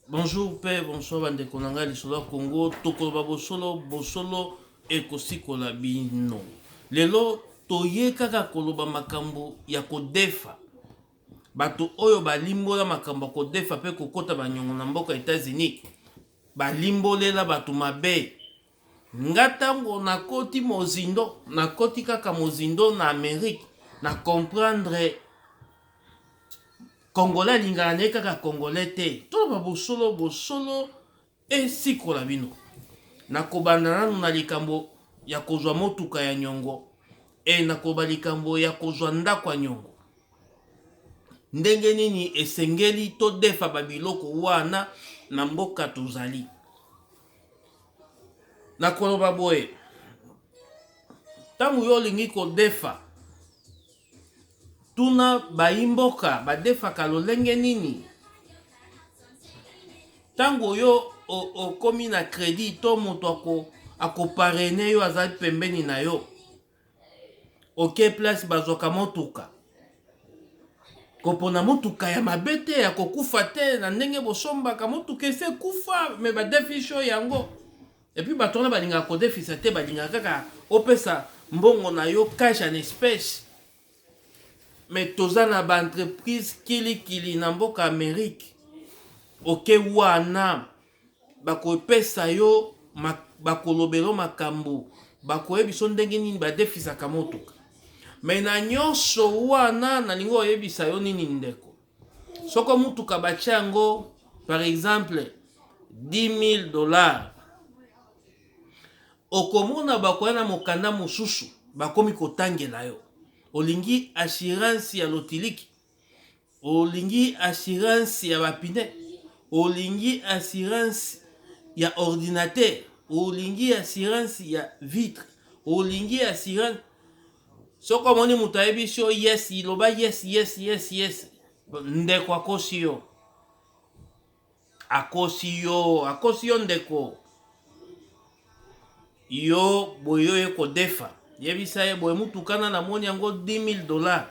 Bonjour pe bonsoir ba ndeko na ngai lisolo ya Congo tokoloba bosolo bosolo ekosikola bino lelo toye kaka koloba makambo ya kodefa bato oyo balimbola makambo ya kodefa pe kokota banyongo na mboka Etats-Unis balimbolela bato mabe nga ntango nakoti mozindo nakoti kaka mozindo na Amerique na comprendre Congolais alingaka naye kaka congolais te toloba bosolo bosolo esikola bino nakobanda nanu na likambo ya kozwa motuka ya nyongo e nakoba likambo ya kozwa ndako ya nyongo ndenge nini esengeli todefa babiloko wana na mboka tozali nakoloba boye ntango yo olingi kodefa Tuna bayi mboka badefaka lolenge nini? Tango yo okomi na credit to moto ako ako parrainer yo azali pembeni na yo, oke place bazwaka motuka, kopona motuka ya mabe te ya kokufa te na ndenge bosombaka motuka esi ekufa mais badefisi yo yango. Et puis bato wana balingaka kodefisa te, balingaka kaka opesa mbongo na yo cash en espèce. Mais toza na ba entreprise kilikili na mboka Amerique. Oke wana bakopesa yo bakolobela yo makambo, bakoyebisa yo ndenge nini badefisaka motuka. Mais na nyonso wana nalingi koyebisa yo nini ndeko? Soko mutuka batia yango par exemple 10 000 dollars, okomona bakoya na mokanda mosusu bakomi kotangela yo. Olingi assurance ya lotiliki, olingi assurance ya bapine, olingi assurance ya ordinateur, olingi assurance ya vitre, olingi assurance Soki omoni moto ayebisi yo yes, loba yes, yes, yes, yes. Ndeko akosi yo, akosi yo, akosi yo ndeko. Yo boye oye kodefa, yebisa ye boye mutuka na namoni yango 10 000 dollars,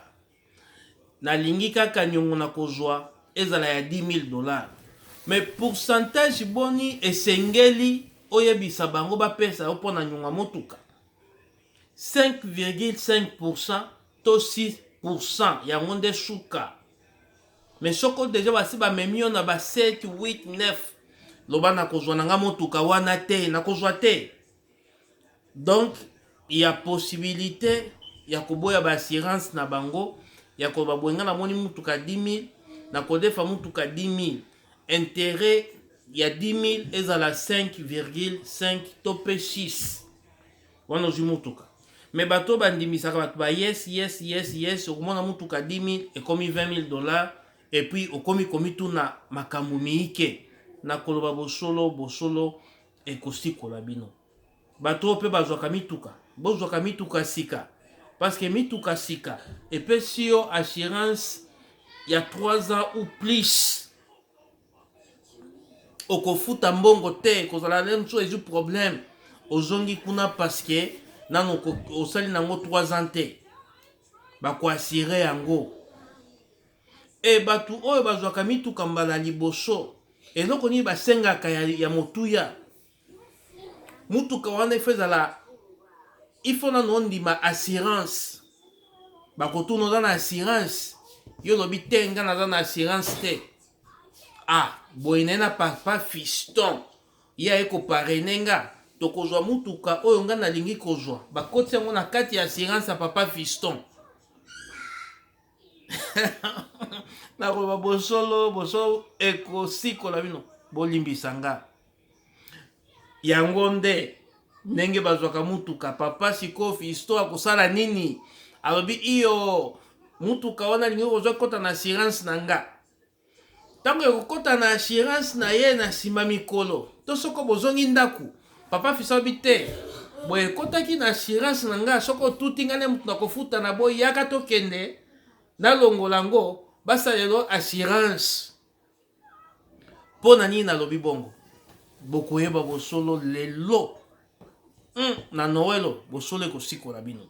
nalingi kaka nyongo na kozwa ezala ya 10 000 dollars. Mais pourcentage boni esengeli oyebisa bango bapesa yo mpo na nyongo ya motuka? 5,5% to 6% yango nde suka. Mais soko deja basi bamemi yo na ba 7, 8, 9, loba nakozwa na nga motuka wana te, nakozwa te. Donc ya possibilité ya koboya ba assurance na bango ya koloba boye nga namoni motuka 10 000 nakodefa motuka 10 000 intérêt ya 10 000 ezala 5,5 to pe 6 wana ozwi motuka. Mais bato oyo bandimisaka bato ba yes yes yes yes, okomona motuka 10 000 ekomi 20 000 dollars et puis okomi komituna makambo miike. Nakoloba bosolo, bosolo ekosikola bino. Bato oyo mpe bazwaka mituka, bozwaka mituka sika parce que mituka sika epesi yo assurance ya 3 ans ou plus. Okofuta mbongo te, kozala na mosusu ezwi problème ozongi kuna parce que nanu osali nango 3 ans te, bakoassure yango. E bato oyo bazwaka mituka mbala liboso, eloko nini basengaka ya, ya motuya? Mutuka wana ifo ezala, ifo nanu ondima assurance. Bakotuna oza na assurance, yo olobi te nga naza na assurance te. Ah boye naye na papa fiston ye aye ko parrainer nga tokozwa mutuka oyo nga nalingi kozwa bakoti yango na kati ya assurance ya papa fiston. Nakoloba bosolo bosolo ekosikola bino bolimbisa nga. Yango nde ndenge bazwaka mutuka papa sikoyo fiston akosala nini alobi iyo mutuka wana alingi kozwa ekota na assurance na nga ntango ekokota na assurance na ye na nsima mikolo to soko bozongi ndako papa fiston alobi te boye ekotaki na assurance na nga soko otuti nga nde moto nakofuta na boyi yaka tokende nalongola yango basalela assurance Mpo na nini nalobi bongo? Bokoyeba bosolo lelo. Na Noelo, bosolo ekosikola bino.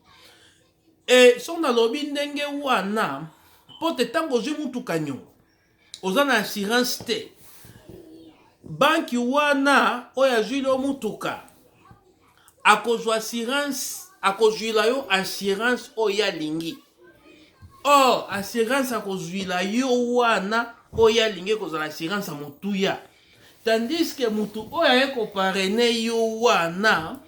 E, soki nalobi ndenge wana, mpo te ntango ozwi motuka nyongo, oza na assurance te. Banki wana oyo azwili yo motuka akozwa assurance, akozwila yo assurance oyo ye alingi. Or assurance akozwila yo wana oyo ye alingi ekozala assurance ya motuya, tandis que mutu oyo aye koparrainer yo wana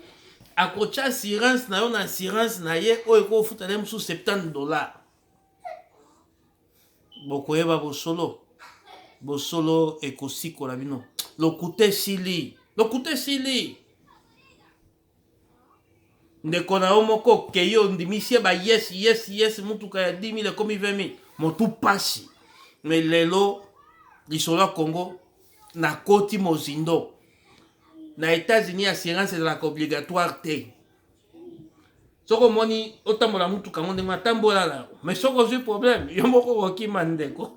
akotya assurance na yo na assurance na ye oyo ekofuta na ye mosusu 70 $. Bokoyeba bosolo, bosolo ekosikola bino. Lokuta esili, lokuta esili. Ndeko na yo moko okei, ondimisi ye ba yes, yes, yes, mutuka ya 10 000 ekomi 20 000, motu pasi. Mais lelo lisolo ya Congo nakoti mozindo. Na États-Unis assurance ezalaka obligatoire te. Soki omoni otambola mutuka yango ndenge atambola na yango, mais soki ozwi problème, yo moko okokima ndeko,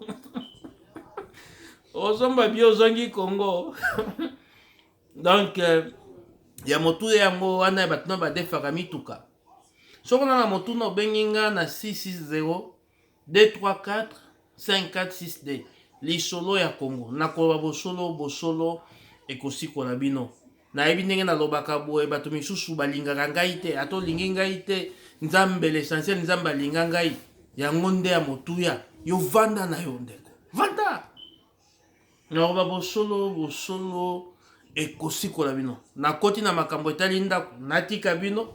ozomba bio, ozongi Congo. Donc ya motuya yango wana ya bato na badefaka mituka. Soki ona na motuna, obengi nga na 660 234 546D. Lisolo ya Congo, nakoloba bosolo, bosolo ekosikola bino. Nayebi ndenge nalobaka boye, bato misusu balingaka ngai te. Ata olingi ngai te, Nzambe, l'essentiel Nzambe alinga ngai, yango nde ya motuya. Yo vanda na yo ndeko, vanda, nakoloba bosolo, bosolo ekosikola bino. Nakoti na makambo etali ndako, natika bino,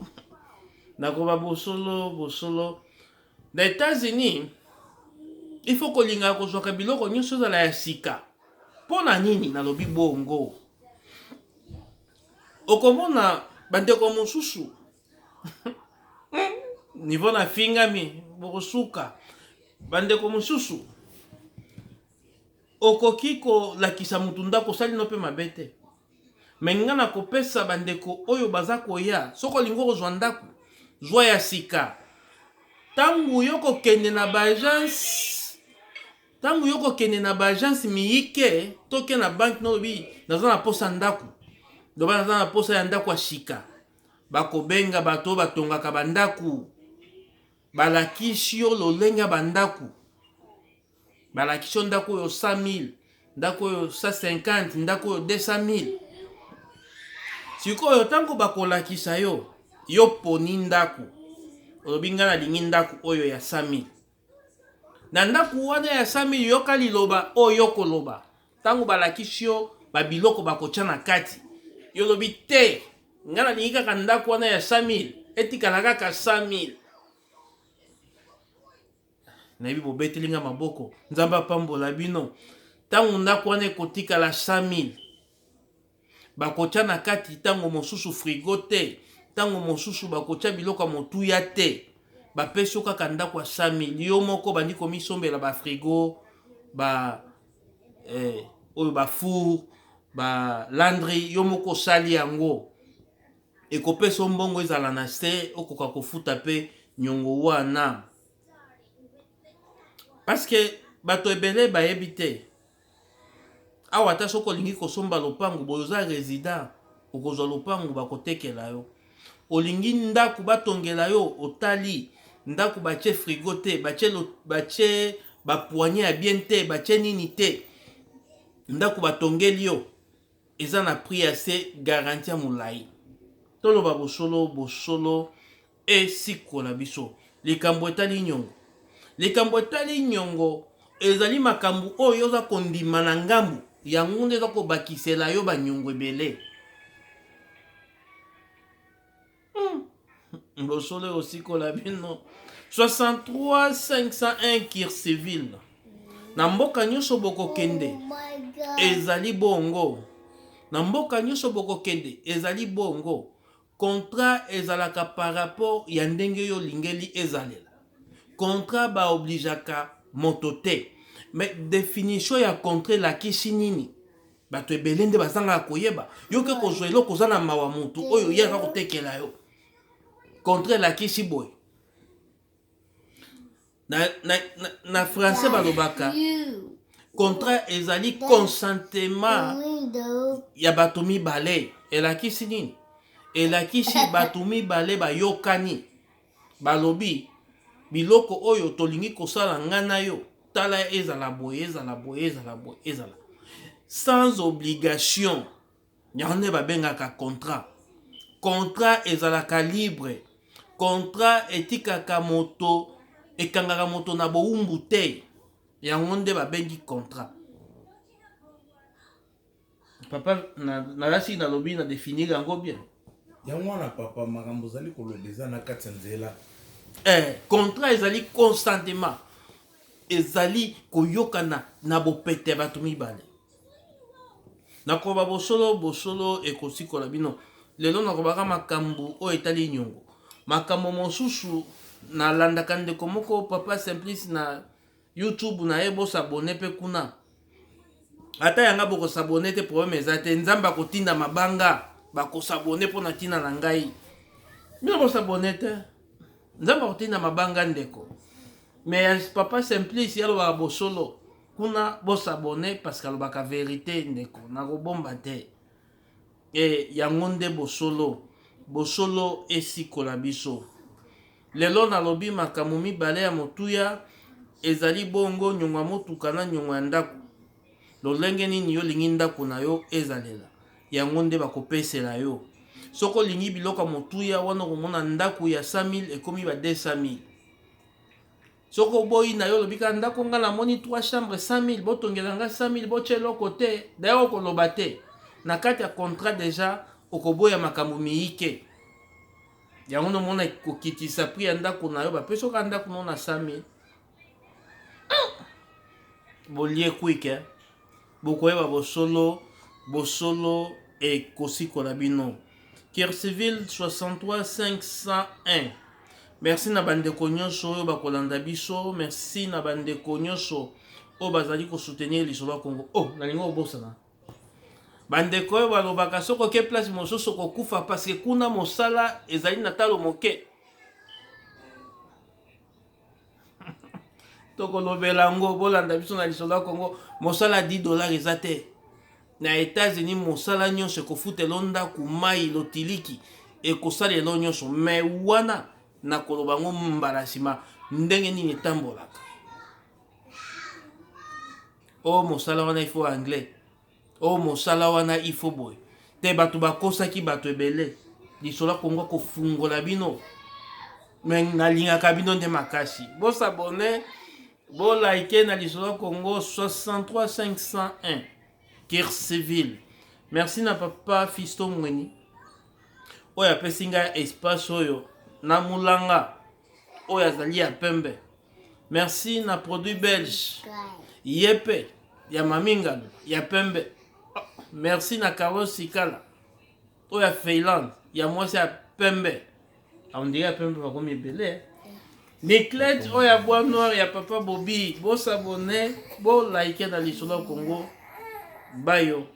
nakoloba bosolo, bosolo. Na États-Unis il faut kolingaka kozwaka biloko nyonso ezala ya sika. Mpo na nini nalobi bongo? Okomona bandeko mosusu, niveau na fingami, bokosuka. Bandeko mosusu, okoki kolakisa motu ndako, osali no mpe mabe te. Mais nga na kopesa bandeko oyo baza koya, soki olingi kozwa ndako, zwa ya sika. Ntango yo kokende na baagence, ntango yo kokende na baagence miyike, toke na banke, nolobi naza na posa ndako, loba naza na posa ya ndako ya sika, bakobenga bato oyo batongaka bandako, balakisi yo lolenge ya bandako, balakisi yo ndako oyo 100 000, ndako oyo 150, ndako oyo 200 000. Sikoyo ntango bakolakisa yo, yo poni ndako, olobi ngai nalingi ndako oyo ya 100 000. Na ndako wana ya 100 000, yoka liloba oyo koloba. Ntango balakisi yo babiloko bakotya na kati, yo olobi te, ngai nalingi kaka ndako wana ya 100 000 etikala kaka 100 000. Nayebi bobeteli nga maboko, Nzambe apambola bino. Ntango ndako wana ekotikala 100 000, bakotya na kati ntango mosusu frigo te, ntango mosusu bakotya biloko ya motuya te, bapesi yo kaka ndako ya 100 000, yo moko bandi komisombela bafrigo, ba oyo bafour, balandry, yo moko osali yango, ekopesa yo mbongo ezala na se, okoka kofuta mpe nyongo wana. Parce que bato ebele bayebi te, awa ata soki olingi kosomba lopango boye, oza résident, okozwa lopango bakotekela yo. Olingi ndako batongela yo, otali ndako, batie frigo te, batie bapoignée ya bien te, batie nini te, ndako batongeli yo eza na prix ya se, garantie ya molai. Toloba bosolo, bosolo esikola biso. Likambo etali nyongo, likambo etali nyongo ezali makambo oyo oza kondima na ngambu yango nde eza kobakisela yo banyongo ebele. Bosolo osikola bino. 63 501 Kirceville. Na mboka nyonso bokokende ezali bongo, na mboka nyonso bokokende ezali bongo. Contrat ezalaka par rapport ya ndenge oyo olingeli ezalela. Contrat baobligeaka moto te, mais définition ya contrat elakisi nini? Bato ebele nde bazangaka koyeba. Yo ke kozwa eloko, oza na mawa, motu oyo ye aza kotekela yo. Contrat elakisi boye, na français balobaka contrat ezali consentement ya bato mibale. Elakisi nini? Elakisi bato mibale bayokani, balobi biloko oyo tolingi kosala, ngai na yo, tala, ezala boye, ezala boye, ezala boye, ezala. sans obligation. Yango nde babengaka contrat. Contrat ezalaka libre. Contrat etikaka moto, ekangaka moto na bowumbu te. Yango nde babengi contrat. Papa, nalasi nalobi na definir yango bien. Yango wana papa, makambo ozali koloba eza na kati ya nzela. Contrat ezali consentement, ezali koyokana na bopete ya bato mibale. Nakoloba bosolo, bosolo ekosikola bino. Lelo nakolobaka makambo oyo etali nyongo. Makambo mosusu nalandaka ndeko moko papa Simplice na YouTube na ye, bosabone mpe kuna. Ata yanga bokosabone te, problème eza te. Nzambe akotinda mabanga bakosabone mpo na ntina na ngai. Bino bosabone te, Nzambe akotinda mabanga ndeko. Mais papa Simplice alobaka bosolo kuna, bosabone parce que alobaka verite ndeko, nakobomba te. E yango nde bosolo, bosolo esikola biso. Lelo nalobi makambo mibale ya motuya, ezali bongo nyongo ya motuka na nyongo ya ndako. Lolenge nini yo olingi ndako na yo ezalela, yango nde bakopesela yo. Soki olingi biloko ya motuya wana, okomona ndako ya 100 000 ekomi ba 200 000. Soki oboyi na yo, olobi kaka ndako nga namoni 3 chambre 100 000, botongela nga 100 000, botya eloko te. D'ailleurs okoloba te na kati ya contrat, déjà okoboya makambo miyike. Yango nomona kokitisa prix ya ndako na yo, bapesi oka ndako no na 100 000, bolie quick, eh? Bokoyeba bosolo, bosolo ekosikola bino. Kirciville 63 501. Merci na bandeko nyonso oyo bakolanda biso. Merci na bandeko nyonso oyo bazali kosoutenir Lisolo ya Congo. Oh, nalingi kobosana bandeko oyo balobaka soki oke place mosusu okokufa parce que kuna mosala ezali na talo moke. Tokolobela yango, bolanda biso na Lisolo ya Congo. Mosala 10 $ eza te na États-Unis. Mosala nyonso ekofutela ndako, mai, lotiliki, ekosalela nyonso. Mais wana nakoloba yango mbala nsima, ndenge nini etambolaka. Oyo mosala wana il faut anglais, oyo mosala wana il faut boye te. Bato bakosaki bato ebele. Lisolo ya Kongo kofungola bino. Mais nalingaka bino nde makasi. Bosabone, bolike na Lisolo ya Congo 63 501 Kirciville. Merci na papa Fisto Mweni oyo apesi ngai espace oyo na molanga oyo azali ya pembe. Merci na produit belge ye mpe ya mamingano ya pembe. Oh, merci na Carlos Sikala oyo ya Finlande ya mwasi ya pembe. Ondire ya pembe bakomi ebele. Niclet oyo ya bois noir ya papa Bobi. Bosabone, bolike na Lisolo ya Congo. Bayo.